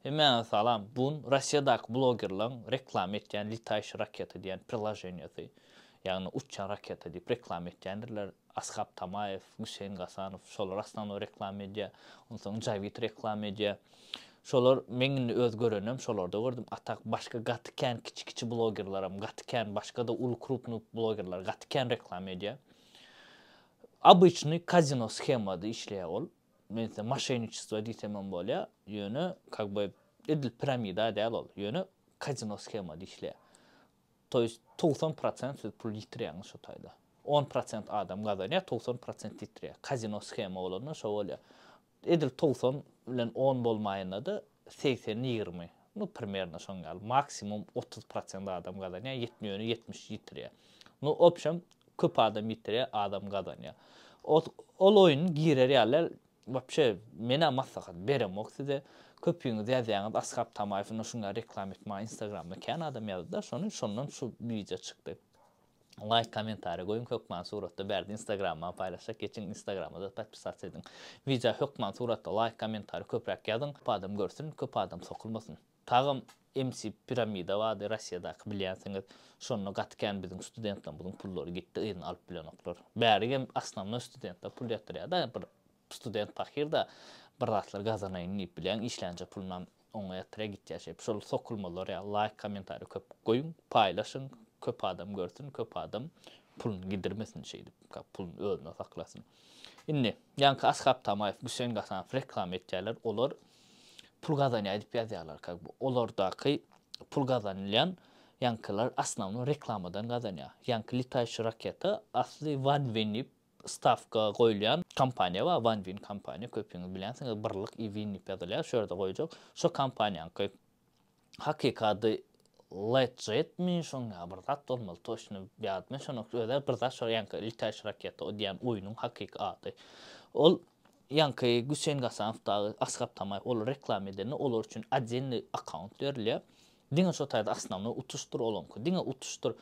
Hemmäňize salam. Bu gün Rossiýadaky blogerlaň reklama etýän Letaýşi raketa diýen priloženiýasy, ýagny uçýan raketa diýip reklama etýändirler. Ashab Tamaýew, Güseýin Gasanow şolar osnownoý reklama edýär. Onsoň Jawid reklama edýär. Şolar meň indi öz görenim şolarda gördüm. A tak başga gaty kän kiçi-kiçi blogerlaram gaty kän başga-da uly krupnyý blogerler gaty kän reklama edýär. Obyçnyý kazino shemada işleýär ol. Men size moşenniçestvo diýsemem bolýar, ýöne kak by edil piramida däl ol, ýöne kazino shemada işleýär. To ýest 90 prosent siz pul ýitirýäňiz şo taýda. 10 prosent adam gazanýar, 90 prosent ýitirýär. Kazino shema bolanda şo bolýar. Edil 90 bilen 10 bolmaýanda-da 80 20, nu primerno şoň ýaly, maksimum 30 prosent adam gazanýar, ýöne 70 ýitirýär. Nu obşem Köp adam ýitirýär, azam gazanýar. Ol oýun girer ýaly däl. Wapşe menä maslahat beremok size. Köpüňiz ýazýaňyz Ashab Tamaýew ine şuňa reklama et maňa instagramda kän adam ýazdyda şony şondan şu wideo çykdy. Laýk kommentariýa goýuň hökman suratda bärde instagramma paýlaşjak geçiň instagramada podpisatsa ediň. Wideo hökman suratda laýk kommentariýa köpräk ýazyň köp adam görsün köp adam sokulmasyn. Tagam MC piramida bardy Rossiýadaky bilýänsiňiz. Şonda gaty kän biziň studentlerimiziň pullary gitdi yzyna alyp bilenoklar. Bärigem osnownoý studentler pul ýatyrýada bir student pahyr-da bir zatlar gazanaýyn diýip bilýäň işlänje pulunam oňa ýatyrýa gitýä şeýp şol sokulmalar ýa laýk kommentariý köp goýuň paýlaşyň köp adam görsün köp adam puluny gidirmesin şeýdip puluny özüne saklasyn. Indi ýaňky Ashab Tamaýew Güseýin Gasanow reklama etýäler olar pul gazanýar diýip ýazýarlar kak bu olardaky pul gazanylýan ýaňkylar osnownoý reklamadan gazanýar. Ýaňky letaýşi raketa asly OneWin diýip stawka goýulýan kompaniýa bar OneWin kompaniýa köpüňiz bilýänsiňiz birlik i win diýip ýazylýar şu ýerde goýjak şo kompaniýaňky hakyky ady Letjetmi şoň ýaly bir zat bolmaly toçny ýadyma düşenok özä bir zat şo ýaňky letaýşi raketa diýen oýnuň hakyky ady ol Ýaňky Güseýin Gasanow dagy Asgap Tamaýew olar reklama edende olar üçin otdelnyý akkaunt berilýär. Diňe şo taýda osnownoý utuşdyr olaňky. Diňe utuşdyr.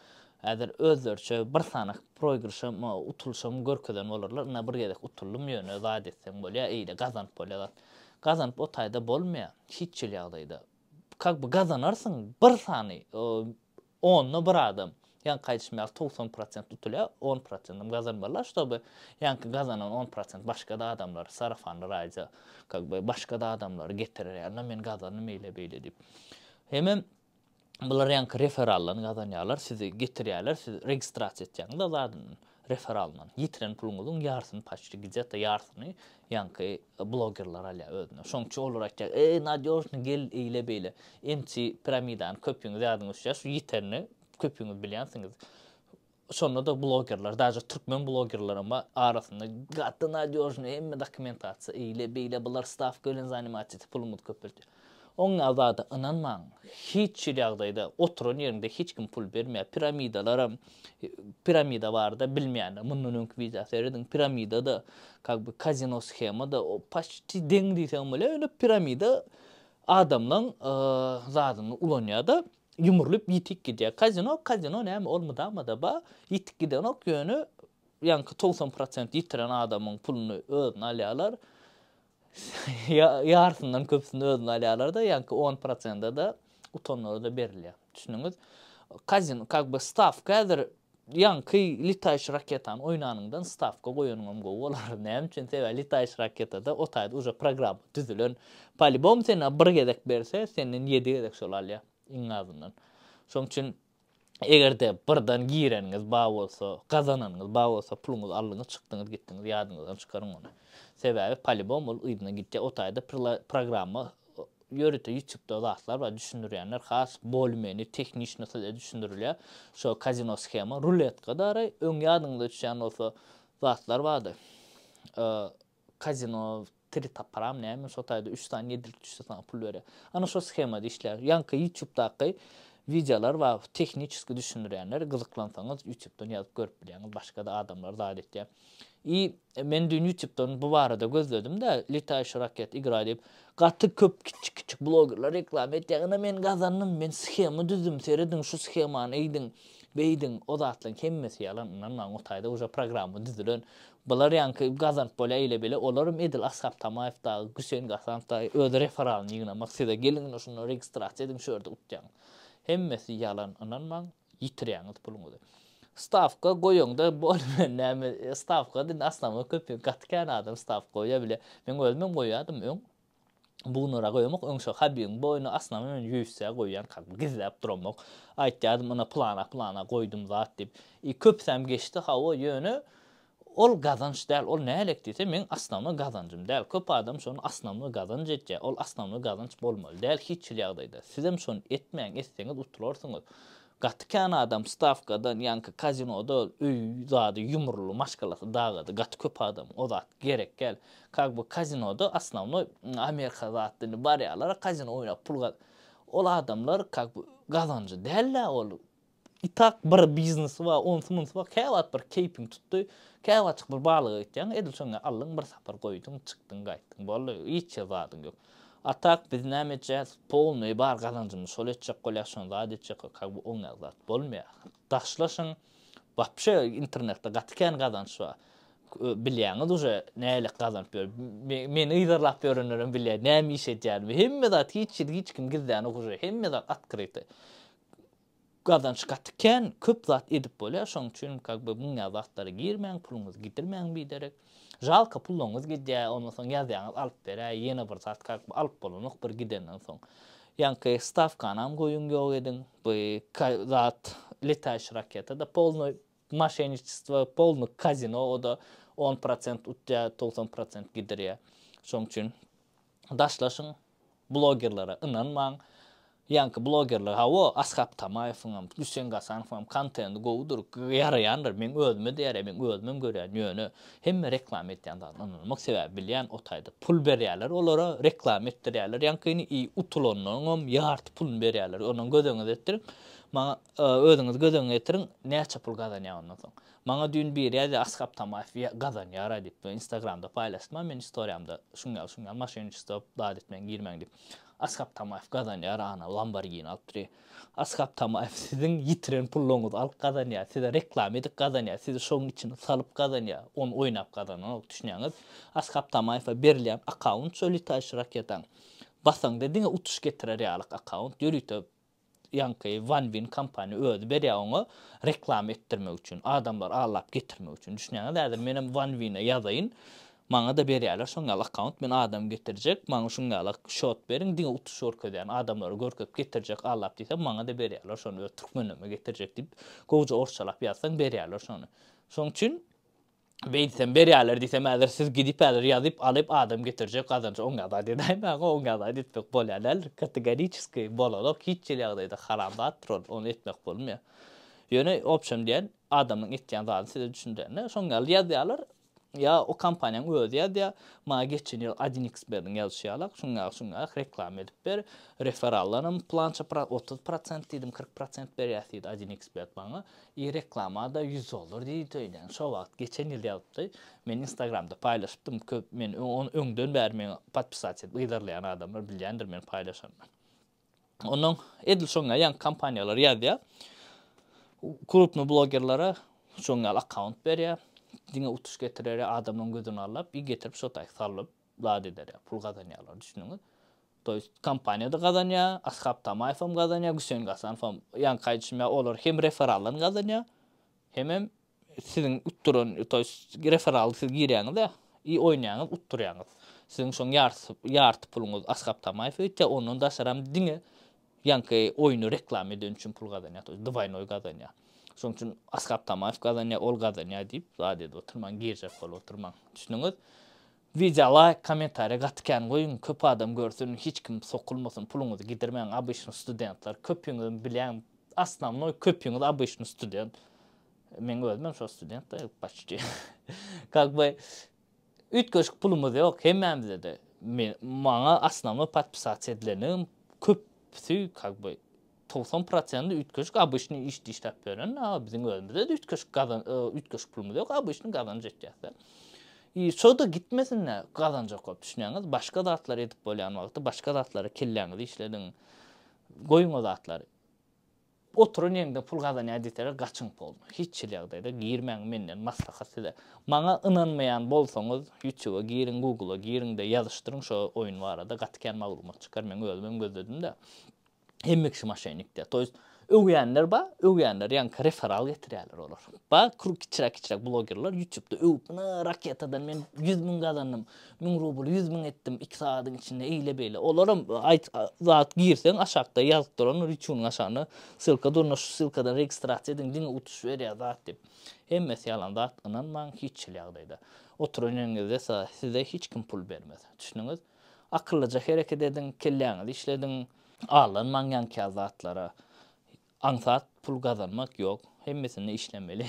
Häzir özleriçe bir sany proigryşam, utulyşam görkezen bolarlar. Ynha bir gezek utuldym ýöne zat etseň bolýar, eýle gazanyp bolýar zat. Gazanyp o taýda bolmaýar. Hiç hili ýagdaýda. Kak by gazanarsyň bir sany Onda bir adam, ýaňky aýdyşym ýaly 90 prosent utulýar, on prosentam gazanmalylar, ştoby ýaňky gazanan on prosent başga-da adamlary, sarafanly radio, kak by, başga-da adamlary getirer ýaly, men gazandym eýle-beýle diýip. Hemem bular ýaňky referaldan gazanýarlar, sizi getirýärler, siz registrasiýa etýäňiz-de zadyndan, referalyndan. Ýitiren puluňyzyň ýarsyny paçti gidýär-de, ýarsyny ýaňky blogerler alýar özüne. Şoň üçin olar aýtýar, eý, nadýožnyý gel eýle-beýle. MC piramidany köpüňiz ýadyňyza düşýär, şu ýitenini köpüňiz bilýänsiňiz. Şonda-da blogerler, daže türkmen blogerlerem bar, arasynda gaty nadýožnyý hemme dokumentasiýa eýle-beýle, bular stawka bilen zanimat etip pulumyzy köpeltýär. Oň ýaly zada ynanmaň. Hiç hili ýagdaýda oturan ýeriňde hiç kim pul bermeýär. Piramidalaram piramida barada bilmeýänler mundan öňki wideo serediň. Piramida-da kak by kazino shema-da o paçti deň diýseň bolýar. Ýöne piramida adamlaň zadyny ulanýar-da ýumrulyp ýitip gidýär. Kazino kazino näme ol mydama-da bar. Ýitip gidenok ýöne ýaňky 90 prosent ýitiren adamyň puluny özüne alýarlar. Ýarysyndan köpüsini özüne alýarlar-da, ýaňky on prosende-de utanlara-da berilýär. Düşündiňiz? Kazino, kak by stawka häzir ýaňky letaýşy raketany oýnanyňdan stawka goýanyňam gowy bolar. Näme üçin? Sebäbi letaýşy raketada o taýda uje programma düzülen. Polibom senden bir gezek berse, senden ýedi gezek şol alýar iň azyndan. Şoň üçin Eger-de birden gireniňiz bar bolsa, gazananyňyz bar bolsa, puluňyzy aldyňyz, çykdyňyz, gitdiňiz, ýadyňyzdan çykaryň ony. Sebäbi polibom ol yzyna gitýär. O taýda programma ýörite ýutubda zatlar bar, düşündirýänler has bolmeni tehniçno size düşündirilýär. Şo kazino shema, ruletka dary, öň ýadyňyza düşýän bolsa zatlar bardy. Kazino tri taparam näme şo taýda üç sany ýedilik düşse saňa pul berýär. Ana şo shemada işleýär. Ýaňky ýutubdaky wideolar bar tehniçeski düşündirýänler gyzyklansaňyz ýutubdan ýazyp görüp bilýäňiz başgada adamlar zat etýär. I men düýn ýutubdan bu barada gözledim-de letaýşi raket igra diýip gaty köp kiçjik kiçjik blogerler reklama etýär. Ine men gazandym men shema düzdüm serediň şu shemany eýdiň. Beýdiň, o zatlaryň hemmesi ýalan, ynanmaň, o taýda uje programma düzülen. Bular ýaňky gazanyp bolýar eýle-beýle, olaram edil Ashab Tamaýew dagy, Güseýin Gasanow dagy öz referalyny ýygnamak, size geliň ine şunda registrasiýa ediň şu ýerde utýaň. Hemmesi ýalan, ynanmaň, ýitirýäňiz puluňyzy. Stawka goýaňda bolman näme, stawka indi asnawnoý köp gaty kän adam stawka goýýar bile. Meň özümem goýýardym öň. Bugnara goýamok, öň şo Habibiň boýuna asnamy men UFC-ä goýýan kak gizläp duramok. Aýtýardym ynha plana plana goýdum zat diýip. I köpüsem geçdi hawa ýöne ol gazanç däl, ol nälik diýse meň asnawnoý gazanjym däl. Köp adam şony asnawnoý gazanç etýär. Ol asnawnoý gazanç bolmaly däl hiç hili ýagdaýda. Sizem şony etmäň, etseňiz utularsyňyz. Gaty kän adam stawkadan ýaňky kazinoda öý zady ýumruldy maşgalasy dagady gaty köp adam o zat gerek däl kak by kazinoda osnownoý amerika zat indi barýalara kazino oýnap pul gaz ol adamlar kak by gazanjy däl-dä ol itak bir biznesi bar onsy munsy bar käwagt bir keýpiň tutdy käwagtjyk bir balyga gitýäň edil şoňa aldyň bir sapar goýduň çykdyň gaýtdyň boldy hiç zadyň ýok. A tak biz näme etjäs polnyý bar gazanjymyzy şol etjek bolýas şony zat etjek kak bu oňňa zat bolmaýar daşlaşyň wapşe internetde gaty kän gazanç bar bilýäňiz uje nälik gazanyp ýör meni yzarlap ýörenlerem bilýär näme iş edýänimi hemme zat hiç hili hiç kim gizlänok uje hemme zat otkryty Gazanç gaty kän, köp zat edip bolýar, şoň üçin kak by muň ýaly zatlara girmäň, puluňyzy gidirmäň biderek. Žalka puluňyz gidýär, ondan soň ýazýaňyz alyp beräý, ýene bir zat kak by alyp bolanok bir gidenden soň. Ýaňky stawkanam goýuň ýok ediň, by zat letaýşy raketada polnoý maşenniçestvo, polny kazino o-da on prosent utýar, 90 prosent gidirýär. Şoň üçin daşlaşyň. Blogerlere ynanmaň. Ýaňky blogerler hawa Ashap Tamaýewiňem, Hüseýin Gasanowyňam kontendi gowudyr, ýaraýandyr. Meň özüme-de ýaraýar, meň özümem görýän. Ýöne hemme reklama etýän zadyna ynanmak. Sebäbi bilýän o taýda pul berýärler olara, reklama etdirýärler ýaňkyny i utulanynyňam ýarty puluny berýärler. Ondan göz öňüňize etdiriň. Maňa özüňiz göz öňüňe getiriň näçe pul gazanýar ondan soň. Maňa düýn biri ýazýar Ashap Tamaýew gazanýara diýip instagramda paýlaşdym men istoriýamda şuň ýaly şuň ýaly maşenniçestvo zat etmäň girmäň diýip. Ashap Tamaýew gazanýar ana Lamborghini alyp dur. Ashap Tamaýew siziň ýitiren pullaryňyzy alyp gazanýar, size reklama edip gazanýar, sizi şoň içine salyp gazanýar, ony oýnap gazananok düşünýäňiz. Ashap Tamaýewe berilýän akkaunt şo letaýşi raketaň. Basaňda diňe utuş getirer ýalyk akkaunt ýörite ýaňky One Win kompaniýa özi berýär oňa reklama etdirmek üçin, adamlary aldap getirmek üçin. Düşünýäňiz, häzir menem One Win-e ýazaýyn, maňa-da berýärler şoň ýaly akkaunt, men adam getirjek, maňa şuň ýaly şot beriň, diňe utuş görkezýän adamlary görkezip getirjek aldap diýsem, maňa-da berýärler şony, öz türkmenlerime getirjek diýip, gowja orsçalap ýazsaň berýärler şony. Şoň üçin Beýtsem berýärler diýsem häzir siz gidip häzir ýazyp alyp adam getirjek gazanç oňa zat edäýmäň oňa zat etmek bolýan däldir kategoriçeskiý bolanok hiç hili ýagdaýda haram zatdyr ol ony etmek bolmaýar ýöne obşem diýen adamyň etýän zadyny size düşündirende şoň ýaly ýazýarlar ýa o kompaniýaň özi ýazýar maňa geçen ýyl adinxbediň ýazyşy ýalak şuň ýaly şuň ýaly reklama edip ber referaldanam plança 30 prosent diýdim 40 prosent berýäs diýdi adinxbet maňa I reklamada 100 dollar diýdi öýdýän. Şo wagt geçen ýyl ýazypdy. Men Instagramda paýlaşypdym. Köp men ony öňden bäri meni podpisat edip yzarlaýan adamlar bilýändir men paýlaşanymy. Ondan edil şoňa ýaňky kompaniýalar ýazýar. Krupny blogerlere şoň ýaly akkaunt berýär. Diňe utuş getirer adamlaryň gözüni aldap, i getirip şo taýy salyp zat eder, pul gazanýarlar düşündiňiz. To ýest kompaniýa-da gazanýar, Ashab Tamaýewem gazanýar, Güseýin Gasanowam. Ýaňky aýdyşym ýaly olar hem referaldan gazanýar, hemem siziň utduran, to ýest referalda siz girýäňiz-ä, i oýnaýaňyz, utdurýaňyz. Siziň şoň ýarysy, ýarty puluňyz Ashab Tamaýewe gitýär, ondan daşaram diňe ýaňky oýny reklama eden üçin pul gazanýar, to ýest dwaýnoý gazanýar. Şonuň üçin Ashab Tamaýew gazanýar, ol gazanýar diýip zat edip oturmaň, girjek bolup oturmaň. Düşündiňiz? Wideo laýk kommentariýa gaty kän goýuň köp adam görsün hiç kim sokulmasyn puluňyzy gidirmäň obyçny studentler köpüňizem bilýän osnownoý köpüňiz obyçny student meň özümem şo student da почти как бы üýtgeşik pulumyz ýok hemmämizede men maňa osnownoý podpisasiýa edilenim köpüsi как бы 90 prosendi üýtgeşik obyçny işde işläp ýören, a biziň özümizde-de üýtgeşik gazan üýtgeşik pulumyz ýok, obyçny gazanç etýäs-de. I şo-da gitmesin-de gazanja köp, düşünýäňiz? Başga zatlar edip bolýan wagty başga zatlara kelläňizi işlediň. Goýuň o zatlary. Oturan ýeriňde pul gazanýar diýseler gaçyň polny. Hiç hili ýagdaýda girmäň menden maslahat size. Maňa ynanmaýan bolsaňyz ýutuba giriň gugla giriňde ýazyşdyryň şo oýun barada gaty kän maglumat çykar meň özümem gözledimde. Hemme kişi moşennik diýýär. To ýest öwýänler bar, öwýänler ýaňky referal getirýärler olar. Bar kiçiräk kiçiräk blogerler ýutubda öwüp ina raketadan men 100 mün gazandym, 1000 rubl 100 mün etdim 2 sagadyň içinde eýle beýle. Olaram aýt zat girseň aşakda ýazyp duran ýutubyň aşagynda ssylka dur şu ssylkadan registrasiýa ediň diňe utuş berýär zat diýip. Hemmesi ýalan zat ynanmaň hiç hili ýagdaýda. Oturan ýeriňizde size hiç kim pul bermez. Düşündiňiz? Akyllyja hereket ediň, kelläňizi işlediň. Aldanmaň ýaňky zatlara. Aňsat pul gazanmak ýok. Hemmesinde işlemeli.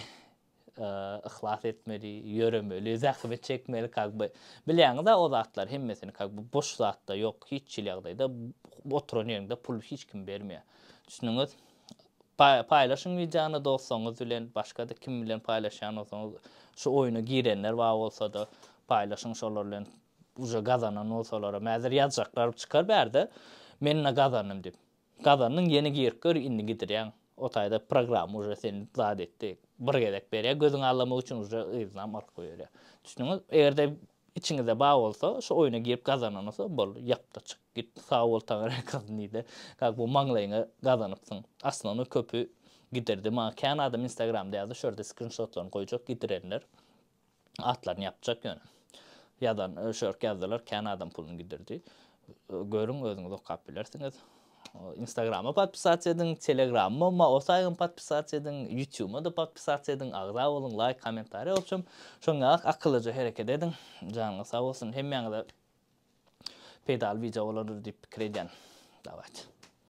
Yhlas etmeli, ýöremeli, zähmet çekmeli kak by. Bilýäňiz-ä o zatlary hemmesini kak by boş zatda ýok hiç hili ýagdaýda oturan ýeriňde pul hiç kim bermeýär. Düşündiňiz? Paýlaşyň wideony dostlaryňyz bilen başga-da kim bilen paýlaşýan bolsaňyz şu oýuna girenler bar bolsada paýlaşyň şolar bilen Uje gazanan bolsalaram häzir ýazjaklar çykar bärde men-ä gazandym diýip. Gazandyň ýene girip gör indi gidirýäň. O taýda programma uje seni zat etdi. Bir gezek berýär gözüňi aldamak üçin uje yzynam alyp goýberýär. Düşündiňiz? Eger-de içiňizde bar bolsa şu oýuna girip gazanan bolsa boldy ýapda çyk git sag bol taňryýalkasyn diýde kak bu maňlaýyňa gazanypsyň. Aslynda köpi gidirdi. Maňa kän adam instagramda ýazdy şu ýerde skrinşotlaryny goýjak gidirenler. Atlaryny ýapjak ýöne. Ýazan şörk ýazdylar, kän adam puluny gidirdi. Görüň özüňiz okap bilersiňiz. Instagrama podpisasiýa ediň, Telegramyma o saýgym podpisasiýa ediň, YouTube'ma da podpisasiýa ediň, agza boluň, laýk, kommentariýa wobşem. Şoň ýaly akyllyja hereket ediň. Janyňyz sag bolsun. Hemmäňize peýdaly wideo bolardyr diýip pikir edýän. Dawayt.